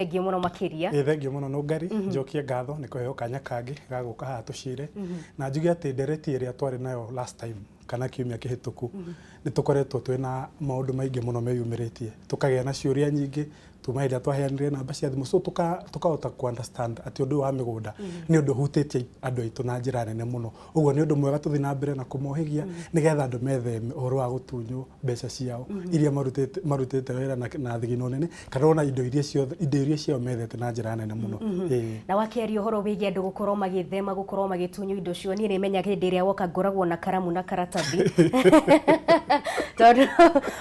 Thengiũ mũno makĩria. Ĩ thengiũ mũno Nũngari, njokie ngatho nĩ kũheo kanya kangĩ ga gũka haha tũcire. Na njuge atĩ ndereti ĩrĩa twarĩ nayo last time kana kiumia kĩhĩtũku, nĩ tũkoretwo twĩna maũndũ maingĩ mũno meyumĩrĩtie. Tũkagĩa na ciũria nyingĩ tuma hĩndĩ ĩrĩa twaheanire namba cia thimũ, so tũkahota kũ understand atĩ ũndũ ũyũ wa mĩgũnda nĩ ũndũ ũhutĩtie andũ aitũ na njĩra nene mũno. Ũguo nĩ ũndũ mwega tũthiĩ na mbere na kũmohĩgia nĩgetha andũ metheme ũhoro wa gũtunywo mbeca ciao iria marutĩte wĩra na thigino nene kana ona indo iria ciothe, indo iria ciao methete na njĩra nene mũno. Ĩĩ. Na wakĩaria ũhoro wĩgiĩ andũ gũkorwo magĩthema gũkorwo magĩtunywo indo ciao, niĩ nĩ menyaga hĩndĩ ĩrĩa woka ngoragwo na karamu na karatathi tondũ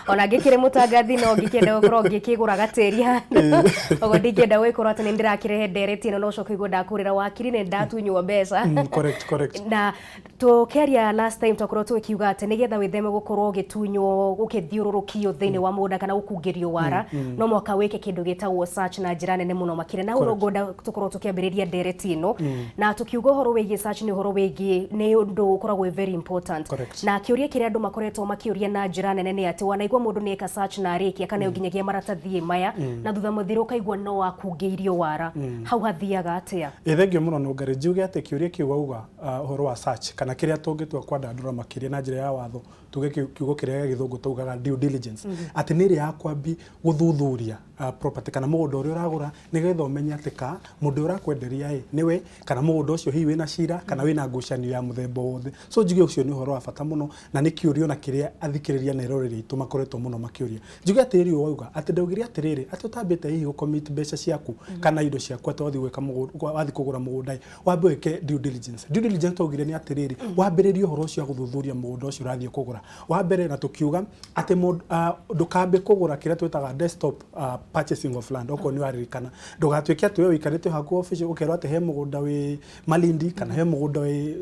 ona ngĩkĩrĩ mũtangathi no ngĩkĩenda gũkorwo ngĩkĩgũra gatĩri handũ, ũguo ndingĩenda gũgĩkorwo atĩ nĩ ndĩrakĩrehe ndereti ĩno no ũcoke ũigue ndakũrĩra wakiri nĩ ndatunywo mbeca. Correct, correct. Na tũkĩaria last time twakorwo tũgĩkiuga atĩ nĩgetha wĩtheme gũkorwo ũgĩtunywo, ũkĩthiũrũrũkio thĩinĩ wa mũgũnda kana gũkungĩrio wara, no mũhaka wĩke kĩndũ gĩtagwo search na njĩra nene mũno makĩria. Na hau no ngwenda tũkorwo tũkĩambĩrĩria ndereti ĩno na tũkiuga ũhoro wĩgiĩ search nĩ ũhoro wĩgiĩ nĩ ũndũ ũkoragwo wĩ very important. Na kĩũria kĩrĩa andũ makoretwo makĩũria na njĩra nene nĩ atĩ wanaigua mũndũ nĩ eka search na arĩkia kana nginyagia maratathi maya na thutha mũthiro ũkaigua no akungĩirio wara, hau hathiaga atĩa? Ĩ thengiũ mũno Nũngarĩ, njuge atĩ kĩũria kĩu wauga ũhoro wa search kana kĩrĩa tũngĩtua kwandandũra makĩria na njĩra ya watho tuge kiugo kĩrĩa gĩa gĩthũngũ taugaga due diligence, atĩ nĩ ĩrĩa ya kwambi gũthuthuria property kana mũgũnda ũrĩa ũragũra nĩgetha ũmenye atĩ ka mũndũ ũrĩa ũrakwenderia ĩ nĩwe kana mũgũnda ũcio hihi wĩna cira kana wĩna ngucanio ya mũthemba wothe. So njuge ũcio nĩ ũhoro wa bata mũno na nĩ kĩũria ona kĩrĩa athikĩrĩria na eroreri aitũ makoretwo mũno makĩũria. Njuge atĩrĩrĩ ũũ wauga atĩ ndaugire atĩrĩrĩ atĩ ũtambĩte hihi gũ commit mbeca ciaku kana indo ciaku atĩ wathiĩ gwĩka mũgũnda, wathiĩ kũgũra mũgũnda ĩ, wambe wĩke due diligence. Due diligence twaugire nĩ atĩrĩrĩ, wambĩrĩrie ũhoro ũcio wa gũthuthuria mũgũnda ũcio ũrathiĩ kũgũra. Wa mbere na tũkiuga atĩ ndũkambe kũgũra kĩrĩa twĩtaga desktop purchasing of land, okorwo nĩ ũraririkana. Ndũgatuĩke atĩ we ũikarĩte haku obici ũkerwo atĩ he mũgũnda wĩ Malindi kana he mũgũnda wĩ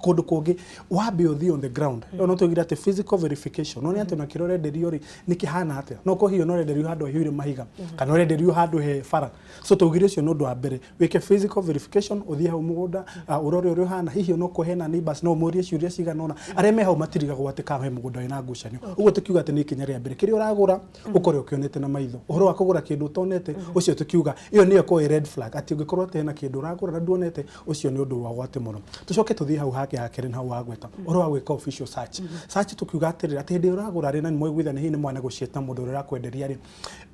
kũndũ kũngĩ, wambe ũthiĩ on the ground. Ĩyo no tũigire atĩ physical verification, no nĩ atĩ ona kĩrĩa ũrenderio rĩ nĩ kĩhana atĩa. No ũkorwo hihi ona ũrenderio handũ haihũire mahiga kana ũrenderio handũ he bara. So twaugire ũcio nĩ ũndũ wa mbere, wĩke physical verification, ũthiĩ hau mũgũnda, ũrore ũrĩa ũhana, hihi ona okorwo hena neighbors no ũmorie ciũria cigana ũna. Arĩa me hau matirigagwo atĩ kana he mũgũnda wĩna ngucanio. Ũguo tũkiuga atĩ nĩ ikinya rĩa mbere. Kĩrĩa ũragũra ũkorwo ũkĩonete na maitho. Ũhoro wa kũgũra kĩndũ ũtonete, ũcio tũkiuga ĩyo nĩyo ĩkoragwo ĩ red flag, atĩ ũngĩkorwo atĩ hena kĩndũ ũragũra na nduonete, ũcio nĩ ũndũ wa ũgwati mũno. Tũcoke tũthiĩ hau hangĩ ha kerĩ na hau wagweta, ũhoro wa gwĩka official search. Search tũkiuga atĩrĩrĩ, atĩ hĩndĩ ĩrĩa ũragũra rĩ na nĩ mwaiguithania hihi nĩ mwa negotiate na mũndũ ũrĩa ũrakwenderia rĩ,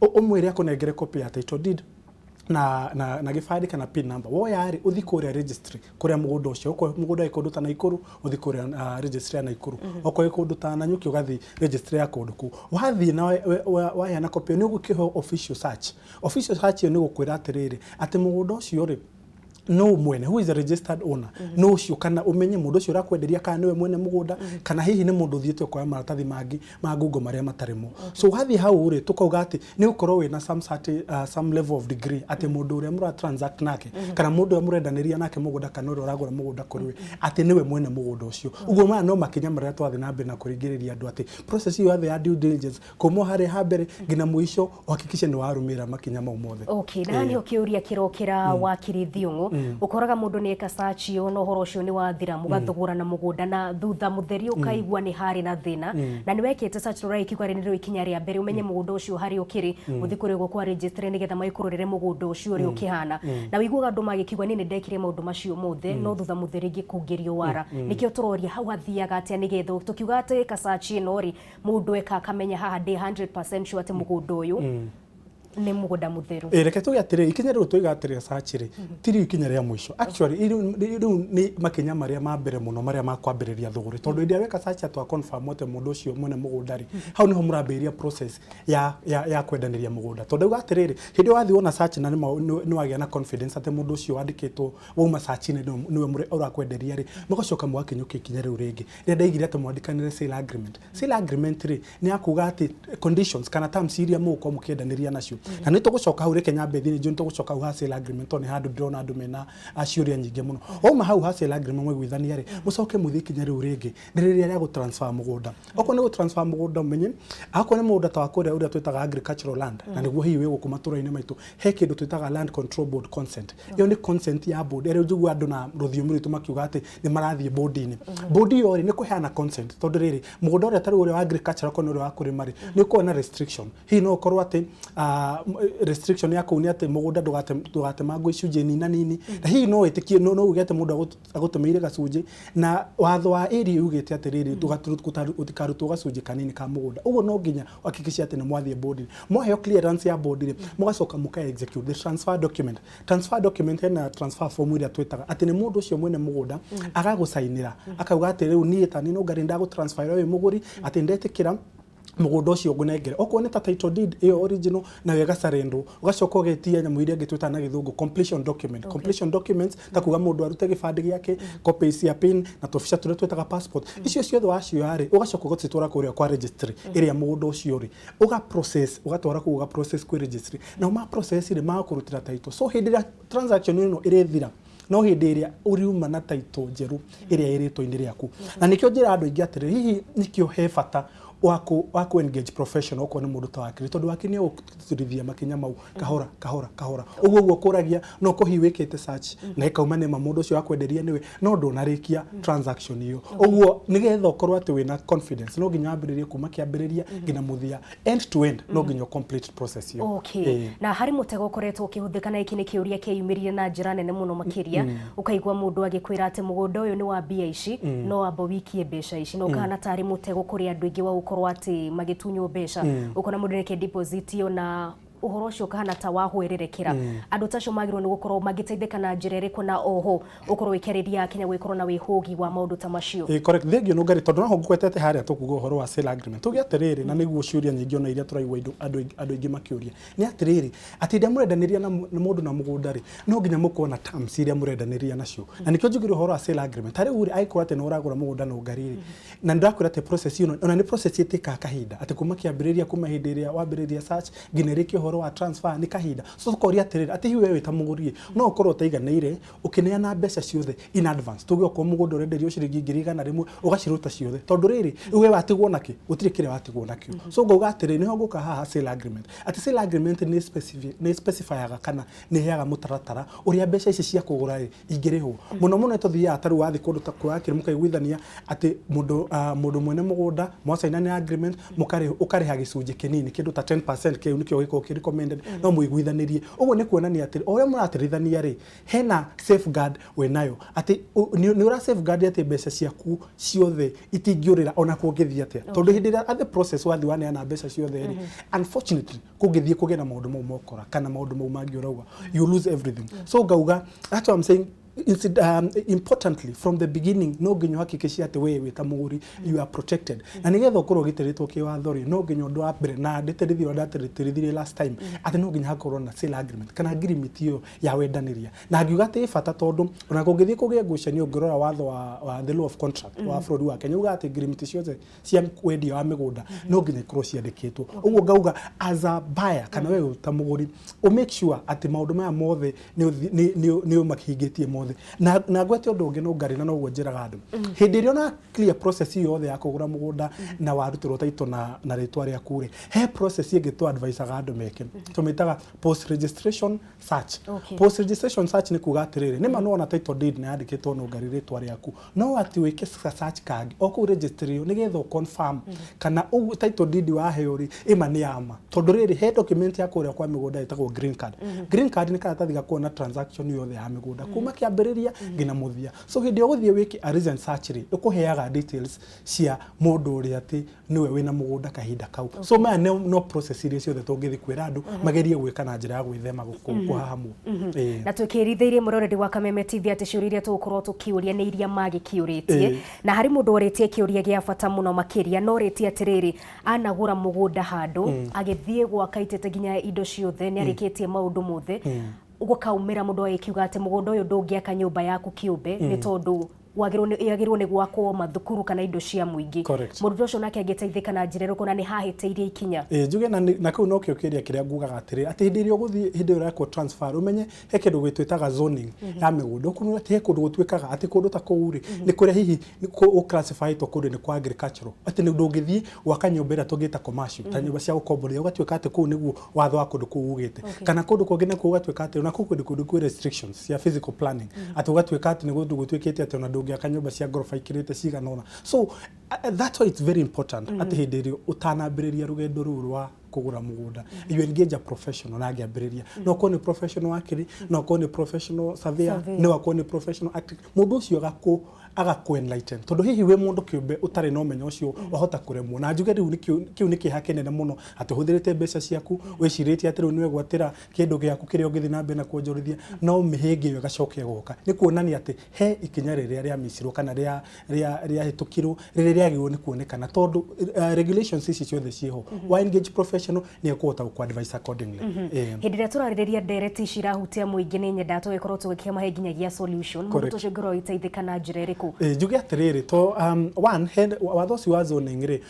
ũmwĩre akũnengere copy ya title deed na gĩbandĩ kana pin number. Woya rĩ, ũthiĩ kũrĩa registry kũrĩa mũgũnda ũcio, okorwo mũgũnda wĩ kũndũ ta Naikuru, ũthiĩ kũrĩa registry ya Naikuru. Okorwo wĩ kũndũ ta Nanyuki, ũgathiĩ registry ya kũndũ kũu. Wathiĩ na waheana copy ĩyo, nĩ ũgũkĩheo official search. Official search ĩyo nĩ ĩgũkwĩra atĩrĩrĩ, atĩ mũgũnda ũcio rĩ, no mwene, who is the registered owner, no ũcio, kana ũmenye mũndũ ũcio ũrakwenderia kana nĩwe mwene mũgũnda kana hihi nĩ mũndũ ũthiĩte ũkoya maratathi mangĩ ma ngungo marĩa matarĩ mo. So wathiĩ hau rĩ, tũkauga atĩ nĩ ũkorwo wĩna some certain, some level of degree atĩ mũndũ ũrĩa mũra transact nake kana mũndũ ũrĩa mũrendanĩria nake mũgũnda kana ũrĩa ũragũra mũgũnda kũrĩ we atĩ nĩwe mwene mũgũnda ũcio. Ũguo maya no makinya marĩa twathiĩ na mbere na kũringĩrĩria andũ atĩ process ĩyo yothe ya due diligence kuma harĩa ha mbere nginya mũico uhakikishe nĩ warũmĩrĩra makinya mau mothe. Okay, na nĩho kĩũria kĩrokĩra wakiri Thiong'o. Ũkoraga mũndũ nĩ eka search ĩyo na ũhoro ũcio nĩ wathira, mũgathogorana mũgũnda na thutha mũtheri ũkaigua nĩ harĩ na thĩna na nĩ wekĩte search rora ikiuga rĩ nĩrĩo ikinya rĩa mbere ũmenye mũgũnda ũcio harĩa ũkĩrĩ, ũthiĩ kũrĩa ũguo kwa registry nĩgetha magĩkũrorere mũgũnda ũcio ũrĩa ũkĩhana. Na ũiguaga andũ magĩkiuga niĩ nĩ ndekire maũndũ macio mothe no thutha mũtheri ngĩkungĩrio wara. Nĩkĩo tũroria hau hathiaga atĩa nĩgetha tũkiuga atĩ ĩka search ĩno rĩ, mũndũ eka akamenya haha ndĩ 100% sure atĩ mũgũnda ũyũ nĩ mũgũnda mũtheru. Ĩ reke tuge atĩrĩ, ikinya rĩu twaiga atĩrĩ search rĩ, ti rĩu ikinya rĩa mũico. Actually rĩu nĩ makinya marĩa ma mbere mũno marĩa ma kwambĩrĩria thũgũrĩ, tondũ hĩndĩ ĩrĩa weka search atĩ wa confirm atĩ mũndũ ũcio mwene mũgũnda rĩ, hau nĩho mũrambĩrĩria process ya kwendanĩria mũgũnda. Tondũ ndauga atĩrĩrĩ, hĩndĩ ĩyo wathiĩ wona search na nĩ wagĩa na confidence atĩ mũndũ ũcio wandĩkĩtwo wauma search-inĩ nĩwe ũrakwenderia rĩ, mũgacoka mũgakinyũkia ikinya rĩu rĩngĩ rĩrĩa ndaigire atĩ mwandĩkanĩre sale agreement. Sale agreement rĩ, nĩ ya kuga atĩ conditions kana terms iria mũgũkorwo mũkĩendanĩria nacio. Na nĩ tũgũcoka hau, reke nyambe thiĩ nĩ tũgũcoka hau ha sale agreement tondũ nĩ handũ ndĩrona andũ mena ciũria nyingĩ mũno. Wauma hau ha sale agreement mwaiguithania rĩ, mũcoke mũthiĩ ikinya rĩu rĩngĩ nĩ rĩrĩa rĩa gũ transfer mũgũnda. Okorwo nĩ gũ transfer mũgũnda ũmenye, akorwo nĩ mũgũnda ta wa kũrĩa ũrĩa twĩtaga agricultural land, na nĩguo hihi wĩ gũkũ matũra-inĩ maitũ, he kĩndũ twĩtaga land control board consent. Ĩyo nĩ consent ya board ĩrĩa njiguaga andũ na rũthiomi rwitũ makiuga atĩ nĩ marathiĩ board-inĩ. Board ĩyo rĩ, nĩ kũheana consent tondũ rĩrĩ, mũgũnda ũrĩa ta rĩu ũrĩa wa agriculture okorwo nĩ ũrĩa wa kũrĩma rĩ, nĩ ũkoragwo na restriction. Hihi no ũkorwo atĩ Restriction ya kũu nĩ atĩ mũgũnda ndũgatemangwo icunjĩ nina nini, na hihi no wĩtĩkie no uge atĩ mũndũ agũtũmĩire gacunjĩ, na watho wa area ugĩte atĩrĩrĩ, gũtikarutwo gacunjĩ kanini ka mũgũnda. Ũguo no nginya uhakikishe atĩ nĩ mwathiĩ board, mwaheo clearance ya board rĩ, mũgacoka mũka execute the transfer document. Transfer document hena transfer form ĩrĩa twĩtaga atĩ nĩ mũndũ ũcio mwene mũgũnda agagũcainĩra, akauga atĩ rĩu niĩ ta niĩ Nũngari ndagũtransferĩra wĩ mũgũri, atĩ ndetĩkĩra mũgũnda ũcio ngũnengere, okorwo nĩ ta title deed ĩyo original, nayo ĩgacarendwo. Ũgacoka ũgetia nyamũ iria ingĩ twĩtaga na Gĩthũngũ completion document. Completion documents ta kuga mũndũ arute gĩbandĩ gĩake, copy cia PIN na tũbica tũrĩa twĩtaga passport. Icio ciothe wacioya rĩ, ũgacoka ũgacitwara kũrĩa kwa registry ĩrĩa mũgũnda ũcio rĩ, ũga process, ũgatwara kũu, ũga process kwĩ registry, nao ma process rĩ, magakũrutĩra title. So hĩndĩ ĩrĩa transaction ĩno ĩrĩthira, no hĩndĩ ĩrĩa ũriuma na title njerũ ĩrĩa ĩ rĩtwa-inĩ rĩaku. Na nĩkĩo njĩra andũ aingĩ atĩrĩ, hihi nĩkĩo he bata waku engage professional, okorwo nĩ mũndũ ta wakiri, tondũ wakiri nĩ egũtũrithia makinya mau kahora kahora kahora. Ũguo ũguo kũragia no kũhi wĩkĩte search na ĩkauma nĩma mũndũ ũcio wakwenderia nĩwe, no ndũnarĩkia transaction ĩyo. Ũguo nĩgetha ũkorwo atĩ wĩna confidence, no nginya wambĩrĩrie kuma kĩambĩrĩria nginya mũthia, end to end, no nginya complete process ĩyo. Na harĩ mũtego ũkoretwo ũkĩhũthĩka, na gĩkĩ nĩ kĩũria kĩyumĩrire na njĩra nene mũno makĩria. Ũkaigua mũndũ agĩkwĩra atĩ mũgũnda ũyũ nĩ wa mbia ici, no amba wikie mbeca ici, na ũkahana tarĩ mũtego kũrĩ andũ aingĩ wa gũkorwo atĩ magĩtunywo mbeca. Ũkona mũndũ nĩke deposit ĩyo na ũhoro ũcio ũkahana ta wahwererekera. Andũ ta acio magĩrĩirwo nĩ gũkorwo magĩteithĩka na njĩra ĩrĩkũ, na oho ũkorwo ũkĩarĩria Kenya gũgĩkorwo na wĩhũgi wa maũndũ ta macio? Ĩ, correct, thengio Nũngari, tondũ noho ngwetete harĩa tũkuga ũhoro wa sale agreement. Tuge atĩrĩrĩ, na nĩguo ciũria nyingĩ ona iria tũraigua andũ aingĩ makĩũria nĩ atĩrĩrĩ, atĩ rĩrĩa mũrendanĩria na mũndũ na mũgũnda rĩ, no nginya mũkorwo na terms iria mũrendanĩria nacio, na nĩkĩo njugire ũhoro wa sale agreement. Ta rĩu rĩ, angĩkorwo atĩ nĩ ũragũra mũgũnda Nũngari rĩ, na nĩndakwĩra atĩ process ĩno ona nĩ process ĩtĩkaga kahinda, atĩ kuma kĩambĩrĩria, kuma hĩndĩ ĩrĩa wambĩrĩria search nginya ĩrĩkie ũhoro wa transfer nĩ kahinda. So tũkoria atĩrĩrĩ, atĩ hihi we wĩ ta mũgũri rĩ, no ũkorwo ũtaiganĩire ũkĩneana mbeca ciothe in advance? Tuge okorwo mũgũnda ũrenderio ciringi 100,000, ũgaciruta ciothe, tondũ rĩrĩ, rĩu we watigwo nakĩ? Gũtirĩ kĩrĩa watigwo nakĩo. So ngauga atĩrĩ, nĩho ngũka haha sale agreement, atĩ sale agreement nĩ specifyaga kana nĩ ĩheaga mũtaratara ũrĩa mbeca ici cia kũgũra rĩ ingĩrĩhwo. Mũno mũno tũthiaga ta rĩu wathiĩ kũndũ ta kwa wakiri, mũkaiguithania atĩ mũndũ mwene mũgũnda mwacainania agreement, mũkarĩha, ũkarĩha gĩcunjĩ kĩnini, kĩndũ ta 10%, kĩu nĩkĩo gĩkoragwo kĩ recommended, no mũiguithanĩrie. Ũguo nĩ kuonania atĩ o ũrĩa mũratirithania rĩ, hena safeguard wĩ nayo, atĩ nĩ ũra safeguard atĩ mbeca ciaku ciothe itingĩũrĩra ona kũngĩthiĩ atĩa, tondũ hĩndĩ ĩrĩa at the process wathiĩ waneana mbeca ciothe rĩ, unfortunately kũngĩthiĩ kũgĩe na maũndũ mau mokora kana maũndũ mau mangĩ ũrauga, you lose everything. So ngauga, that's what I'm saying. Importantly, from the beginning no nginya uhakikishe atĩ we wĩ ta mũgũri you are protected, na nĩgetha ũkorwo ũgitĩrĩtwo kĩwatho rĩ, no nginya ũndũ wa mbere na ndĩtĩrithie ũrĩa ndatĩtĩrithirie last time, atĩ no nginya hakorwo na sale agreement kana ngirimiti ĩyo ya wendanĩria. Na ngiuga atĩ ĩ bata, tondũ ona kũngĩthiĩ kũgĩe ngucanio, ũngĩrora watho wa the law of contract wa bũrũri wa Kenya ugaga atĩ ngirimiti ciothe cia wendia wa mĩgũnda no nginya ikorwo ciandĩkĩtwo. Ũguo ngauga, as a buyer kana we ta mũgũri, ũ make sure atĩ maũndũ maya mothe nĩ ũmakĩhingĩtie mothe. Na ngwete ũndũ ũngĩ Nũngari, na noguo njĩraga andũ, hĩndĩ ĩrĩa ona clear process yothe ya kũgũra mũgũnda na warutĩrwo title na rĩtwa rĩaku rĩ, he process ĩngĩ tũ advisaga andũ meke, tũmĩtaga post registration search. Post registration search nĩ kuga atĩrĩrĩ, nĩ ma nĩwona title deed na yandĩkĩtwo Nũngari rĩtwa rĩaku, no atĩ wĩke search kangĩ o kũu registry ĩyo nĩgetha ũ confirm kana ũguo title deed waheo rĩ, ĩma nĩ yama. Tondũ rĩrĩ, he document ya kũrĩa kwa mĩgũnda ĩtagwo green card. Green card nĩ karatathi ga kuona transaction yothe ya mĩgũnda kuma kĩambĩrĩria nginya mũthia. So hĩndĩ ĩyo ũgũthiĩ wĩke a recent search rĩ, ĩkũheaga details cia mũndũ ũrĩa atĩ nĩwe wĩna mũgũnda kahinda kau. So maya no process iria ciothe tũngĩthiĩ kwĩra andũ magerie gwĩka na njĩra ya gwĩthema kũhahamwo. Ĩĩ. Na twĩkĩrithĩirie mũroreri wa Kameme TV atĩ ciũria iria tũgũkorwo tũkĩũria nĩ iria magĩkĩũrĩtie. Na harĩ mũndũ ũrĩtie kĩũria gĩa bata mũno makĩria, no ũrĩtie atĩrĩrĩ, anagũra mũgũnda handũ, agĩthiĩ gwaka itete nginya indo ciothe, nĩ arĩkĩtie maũndũ mothe, gũkaumĩra mũndũ agĩkiuga atĩ mũgũnda ũyũ ndũngĩaka nyũmba yaku kĩũmbe, nĩ tondũ wagĩrĩirwo nĩ gwakwo mathukuru kana indo cia mũingĩ. Mũndũ ũcio nake angĩteithĩka na njĩra ĩrĩkũ, na nĩ hahĩtĩirie ikinya? Ĩ, njuge na kĩu nokĩo kĩũria kĩrĩa ngugaga atĩrĩ, atĩ hĩndĩ ĩrĩa ũgũthiĩ, hĩndĩ ĩrĩa ũrekwo transfer, ũmenye he kĩndũ gĩtwĩtaga zoning ya mĩgũnda. Ũkũmenya atĩ he kũndũ gũtuĩkaga atĩ kũndũ ta kũu rĩ, nĩ kũrĩa hihi ũclassifyĩtwo kũndũ nĩ kwa agricultural, atĩ nĩ ndũngĩthiĩ gwaka nyũmba ĩrĩa tũngĩta commercial, ta nyũmba cia gũkomborithia, ũgatuĩka atĩ kũu nĩguo watho wa kũndũ kũu ugĩte. Kana kũndũ kũngĩ nakuo ũgatuĩka atĩ ona kũu kũndũ kwĩ restrictions cia physical planning, atĩ ũgatuĩka atĩ nĩ kũndũ gũtuĩkĩte atĩ ona ndũngĩaka nyũmba cia ngoroba ikĩrĩte cigana ũna. So that's why it's very important atĩ hĩndĩ ĩrĩa ũtanambĩrĩria rũgendo rũu rwa Kũgũra mũgũnda, you engage a professional na angĩambĩrĩria, no akorwo nĩ professional wakiri, no akorwo nĩ professional surveyor, Surveyor. No akorwo nĩ professional architect. Mũndũ ũcio agakũ enlighten, tondũ hihi wĩ mũndũ kĩũmbe ũtarĩ na ũmenyo ũcio wahota kũremwo. Na njuge rĩu kĩu nĩ kĩeha kĩnene mũno atĩ ũhũthĩrĩte mbeca ciaku wĩcirĩtie atĩ rĩu nĩ wegwatĩra kĩndũ gĩaku kĩrĩa ũngĩthiĩ na mbere na kuonjorithia, no mĩhĩngĩ ĩyo ĩgacoka ĩgoka. Nĩ kuonania atĩ he ikinya rĩrĩa rĩamicirwo kana rĩahĩtũkirwo rĩrĩa rĩagĩrĩirwo nĩ kuonekana, tondũ regulations ici ciothe ciĩho. Wa engage professional, nĩ ekũhota gũkũ advise accordingly. Hĩndĩ ĩrĩa tũrarĩrĩria ndereti ici irahutia mũingĩ, nĩ nyendaga tũgĩkorwo tũgĩkĩmahe nginyagia solution. Mũndũ ũcio ũngĩkorwo ũgĩteithĩka na njĩra ĩrĩkũ? Njuge atĩrĩrĩ, to one, he watho ũcio wa zoning rĩ,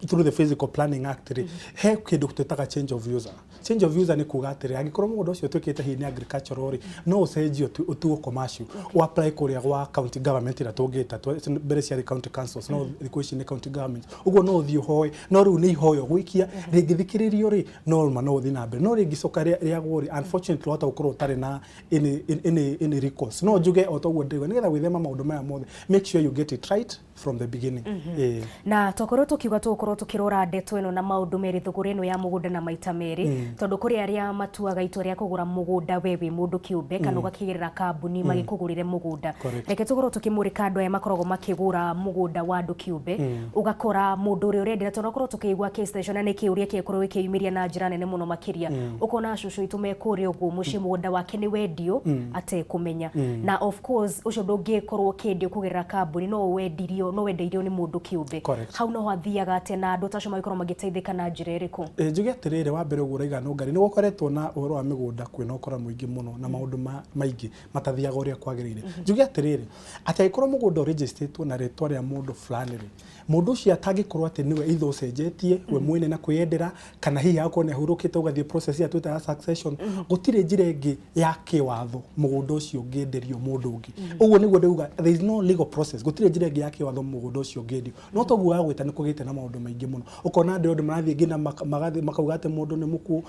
through the Physical Planning Act rĩ, he kĩndũ twĩtaga change of user. Change of user nĩ kuga atĩrĩ, angĩkorwo mũgũnda ũcio ũtuĩkĩte hihi nĩ agricultural rĩ, no ũcenjio ũtuo commercial, o apply kũrĩa gwa county government ĩrĩa tũngĩta mbere ciarĩ county councils, no thikũ ici nĩ county government. Ũguo no ũthiĩ ũhoe, no rĩu nĩ ihoya ũgũikia, rĩngĩthikĩrĩrio rĩ, no ma no ũthiĩ na mbere, no rĩngĩcoka rĩagwo rĩ, unfortunately wahota gũkorwo ũtarĩ na any recourse. No njuge o toguo ndĩrauga, nĩgetha gwĩthema maũndũ maya mothe, make sure you get it right from the beginning. Na twakorwo tũkiuga tũgũkorwo tũkĩrora ndeto ĩno na maũndũ merĩ, thũgũrĩ ĩno ya mũgũnda na maita merĩ, tondũ kũrĩ arĩa matuaga itua rĩa kũgũra mũgũnda we wĩ mũndũ kĩũmbe kana ũgakĩgĩrĩra kambuni magĩkũgũrĩre mũgũnda. Reke tũkorwo tũkĩmũrĩka andũ aya makoragwo makĩgũra mũgũnda wa andũ kĩũmbe, ũgakora mũndũ ũrĩa ũrendera, tondũ akorwo tũkĩigua case station na nĩ kĩũria kĩgĩkorwo gĩkĩyumĩria na njĩra nene mũno makĩria, ũkona cũcũ witũ me kũrĩa ũguo mũciĩ, mũgũnda wake nĩ wendio atekũmenya. Na of course ũcio ndũngĩkorwo ũkĩendio kũgerera kambuni, no wendirio, no wendeirio nĩ mũndũ kĩũmbe. Hau no hathiaga atĩa na andũ ta acio mangĩkorwo magĩteithĩka na njĩra ĩrĩkũ? Njuge atĩrĩrĩ, wa mbere ũguo ũraiga nũngari, nĩ gũkoretwo na ũhoro wa mĩgũnda kwĩna ũkora mũingĩ mũno na maũndũ maingĩ matathiaga ũrĩa kwagĩrĩire. Njuge atĩrĩrĩ, atĩ angĩkorwo mũgũnda ũregisterĩtwo na rĩtwa rĩa mũndũ fulani rĩ, mũndũ ũcio atangĩkorwo atĩ nĩwe either ũcenjetie we mwene na kwĩyendera, kana hihi agakorwo nĩ ahurũkĩte, ũgathiĩ process ĩrĩa twĩtaga succession, gũtirĩ njĩra ĩngĩ ya kĩwatho mũgũnda ũcio ũngĩenderio mũndũ ũngĩ. Ũguo nĩguo ndauga, there is no legal process, gũtirĩ njĩra ĩngĩ ya kĩwatho mũgũnda ũcio ũngĩendio. No toguo wagwĩta, nĩ kũgĩte na maũndũ maingĩ mũno, ũkona andũ andũ marathiĩ nginya magathiĩ makauga atĩ mũndũ nĩ mũkuũ,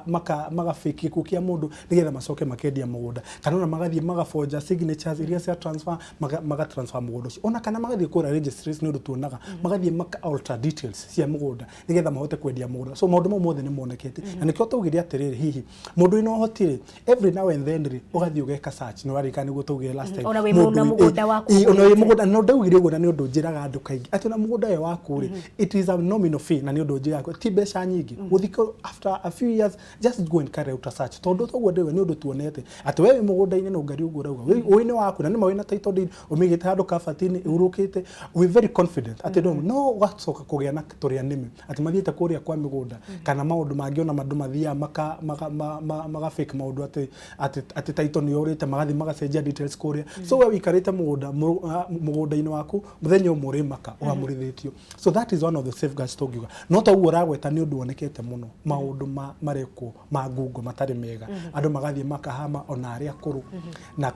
maka fake gĩkuũ kĩa mũndũ nĩgetha macoke makendia mũgũnda, kana ona magathiĩ magabonja signatures iria cia transfer, maga transfer mũgũnda ũcio, ona kana magathiĩ kũrĩa registries, nĩ ũndũ tuonaga magathiĩ maka alter details cia mũgũnda nĩgetha mahote kwendia mũgũnda. So maũndũ mau mothe nĩ monekete, na nĩkĩo twaugire atĩrĩrĩ, hihi mũndũ wĩna ũhoti rĩ, every now and then rĩ, ũgathiĩ ũgeka search. Nĩ warĩka nĩguo twaugire last time. Ona wĩ Mũndũ na mũgũnda waku ona wĩ ũgũrĩte. Mũgũnda no ndaugire ũguo, na nĩ ũndũ njĩraga andũ kaingĩ atĩ ona mũgũnda ũyũ waku rĩ, it is a nominal fee, na nĩ ũndũ njĩraga ti mbeca nyingĩ gũthikwo. After a few years, just go and carry out a search, tondũ toguo ndĩwe nĩ ũndũ tuonete atĩ we wĩ mũgũnda-inĩ na ũngari ũguo ũrauga wĩ nĩ waku, na nĩma wĩna title deed, ũmĩigĩte handũ kabati-inĩ ĩhurũkĩte, wĩ very confident atĩ no ũgacoka kũgĩa na tũrĩa nĩme atĩ mathiĩte kũrĩa kwa mĩgũnda kana maũndũ mangĩ, ona andũ mathiaga maka fake maũndũ atĩ title nĩ yorĩte, magathiĩ magacenjia details kũrĩa. So we wĩikarĩte mũgũnda mũgũnda-inĩ waku, mũthenya ũmwe ũrĩmaka ũhamũrithĩtio. So that is one of the safeguards tũngiuga. No toguo ũragweta, nĩ ũndũ wonekete mũno, maũndũ marekwo ma ngungo matarĩ mega, andũ magathiĩ makahama ona arĩa akũrũ na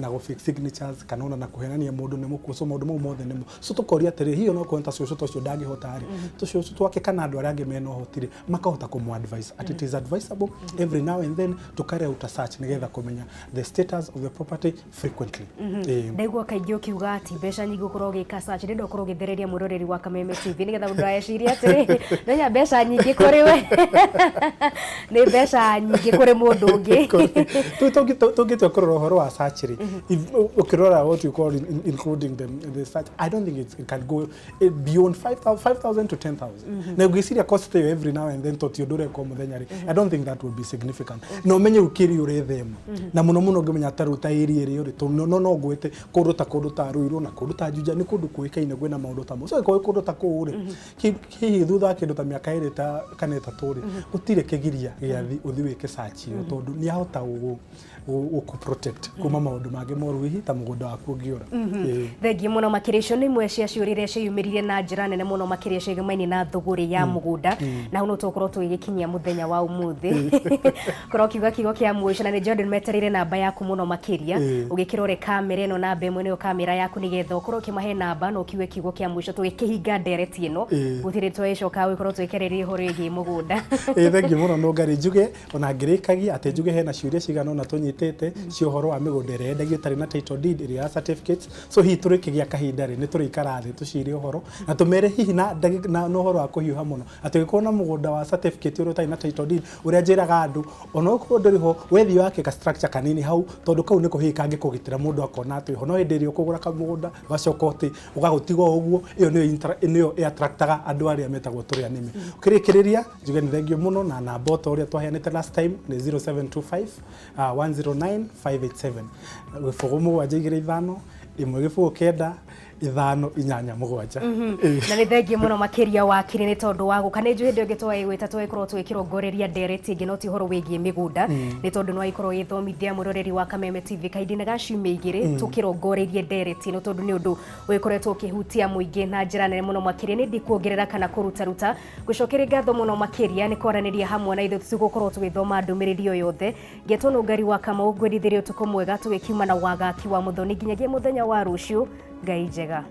gũ fake signatures, kana ona na kũhenania mũndũ nĩ mũkuũ. So maũndũ mau mothe nĩmo. So tũkoria atĩrĩ, hihi onokorwo nĩ ta cũcũ ta ũcio ndangĩhota rĩ, tũcũcũ twake kana andũ arĩa angĩ mena ũhoti rĩ, makahota kũmũ advise at it is advisable every now and then to carry out a search nĩgetha kũmenya the status of the property frequently. Ndaigua kaingĩ ũkiuga atĩ mbeca nyingĩ ũkorwo ũgĩka search, ndĩrenda ũkorwo ũgĩthereria mwĩroreri wa Kameme TV nĩgetha mũndũ ageciria atĩrĩ, nonya mbeca nyingĩ kũrĩ we nĩ mbeca nyingĩ kũrĩ mũndũ ũngĩ. Rĩu tũngĩtua kũrora ũhoro wa search rĩ, ũkĩrora what you call including the search, I don't think it can go beyond 5,000 to 10,000. Na ũngĩciria cost ĩyo every now and then, to ti ũndũ ũrekwo mũthenya rĩ, I don't think that would be significant. Na ũmenye rĩu kĩrĩa ũrethema, na mũno mũno ũngĩmenya ta rĩu ta area ĩrĩa ũrĩ, tondũ no ngwĩte kũndũ ta Ruiru na kũndũ ta Juja nĩ kũndũ kũĩkaine kwĩna maũndũ ta mau. So angĩkorwo wĩ kũndũ ta kũu rĩ, hihi thutha wa kĩndũ ta mĩaka 2 ta kana 3 rĩ, gũtirĩ kĩgiria gĩathi ũthi wĩke search ĩyo, tondũ nĩ ahota gũkũ protect kuma maũndũ mangĩ moru, hihi ta mũgũnda waku ũngĩũra. Thengiũ mũno makĩria. Icio nĩ imwe cia ciũria iria ciĩyumĩririe na njĩra nene mũno makĩria ciĩgemaine na thũgũrĩ ya mũgũnda, na hau no tũgũkorwo tũgĩgĩkinyia mũthenya wa ũmũthĩ. Korwo ũkiuga kiugo kĩa mũico, na nĩ njũĩ andũ nĩ metereire namba yaku mũno makĩria, ũgĩkĩrore kamera ĩno, namba ĩmwe nĩyo kamera yaku, nĩgetha ũkorwo ũkĩmahe namba. namba na ũkiuge kiugo kĩa mũico tũgĩkĩhinga ndereti ĩno. Ĩĩ. Gũtirĩ twagĩcoka gũkorwo tũgĩkĩarĩrĩria ũhoro wĩgiĩ mũgũnda. Ĩĩ, thengiũ mũno Nũngari. Njuge ona ngĩrĩkagia atĩ njuge hena ciũria cigana ũna tũnyitĩte cia ũhoro wa mĩgũnda ĩrĩa yendagio ĩtarĩ na title deed, ĩrĩa ya certificates. So hihi tũrĩkĩgĩa kahinda rĩ, nĩ tũrĩikara thĩ tũcire ũhoro na tũmere hihi na na ũhoro wa kũhiũha mũno atĩ ũngĩkorwo na mũgũnda wa certificate ũrĩa ũtarĩ na title deed, ũrĩa njĩraga andũ, ona ũkorwo ndũrĩ ho, wethiĩ wake ka structure kanini hau, tondũ kau nĩko hihi kangĩkũgitĩra mũndũ akona atĩ wĩho. No hĩndĩ ĩrĩa ũkũgũra kamũgũnda ũgacoka ũtĩ ũgagũtiga o ũguo, ĩyo nĩyo nĩyo ĩ attractaga andũ arĩa metagwo tũrĩa nĩme. Ũkĩrĩkĩrĩria njuge nĩ thengiũ mũno, na namba o ta ũrĩa twaheanĩte last time nĩ 0725 109 587, 0 7 2 5 1 0 9 5 8 7. Na nĩ thengiũ mũno makĩria, wakiri, nĩ tondũ wa gũka. Nĩ njũĩ hĩndĩ ĩngĩ twagĩgwĩta tũgĩkorwo tũgĩkĩrongoreria ndereti ĩngĩ, no ti ũhoro wĩgiĩ mĩgũnda, nĩ tondũ no agĩkorwo ĩgĩthomithia mwĩroreri wa Kameme TV kahinda-inĩ ga ciumia 2 tũkĩrongoreirie ndereti ĩno, tondũ nĩ ũndũ ũgĩkoretwo ũkĩhutia mũingĩ na njĩra nene mũno makĩria. Nĩ ndikuongerera kana kũrutaruta, ngũcokeria ngatho mũno makĩria nĩ kwaranĩria hamwe na ithuĩ. Tũtigũkorwo tũgĩthoma ndũmĩrĩri o yothe. Ngetwo Nũngari wa Kamau, ngwendithĩrie ũtukũ mwega, tũgĩkiuma na wagaki wa Mũthoni nginyagia mũthenya wa rũciũ. Ngai njega.